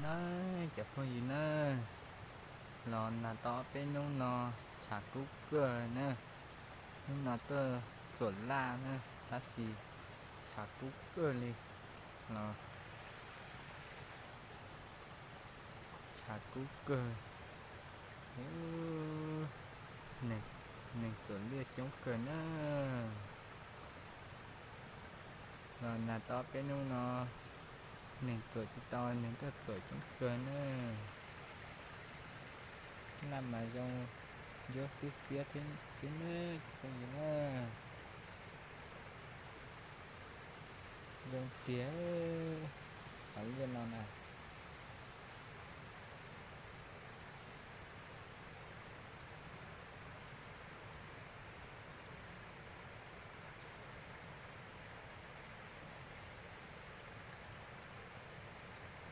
Na, cov phooj ywg na, los nag tau ob peb hnub no tshav kub kawg na. Hnub no tuaj txuam laj na, tab sis tshav kub kawg li los tshav kub kawg. Neeg txuam liaj coob kawg na. Los nag tau ob peb hnub no neeg txuam tsis tau, neeg tuaj txuam coob kawg na. Laj mas zoo, ncua xiab xiab thiab xwb na, cov phooj ywg na. Zoo tiag, cov liaj no na.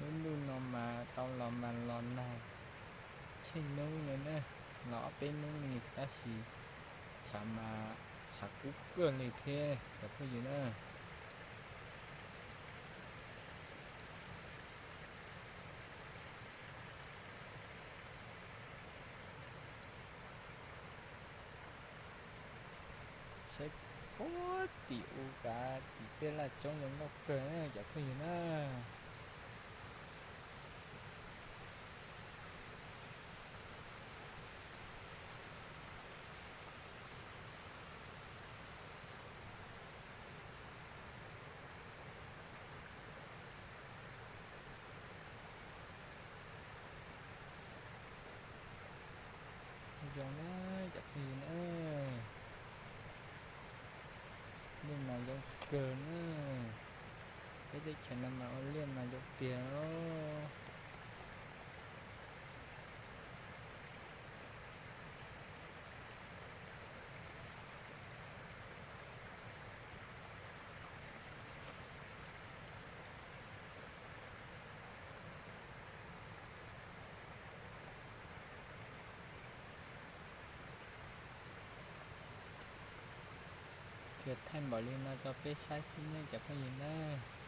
Lub ntuj no mas tau los mas los nag tsheej hnub li na, los ob peb hnub li tab sis tshav mas tshav kub kawg li thiab cov phooj ywg na. Saib puag tim u kav tim tej laj coob zoo nkauj kawg cov phooj ywg na. Zoo na cov phooj ywg na, liaj mas zoo kawg na. Peb teb chaws no mas ua liaj mas zoo tiag os. Tsuas thaij npaum li no rau peb saib xwb nawb cov phooj ywg nawb.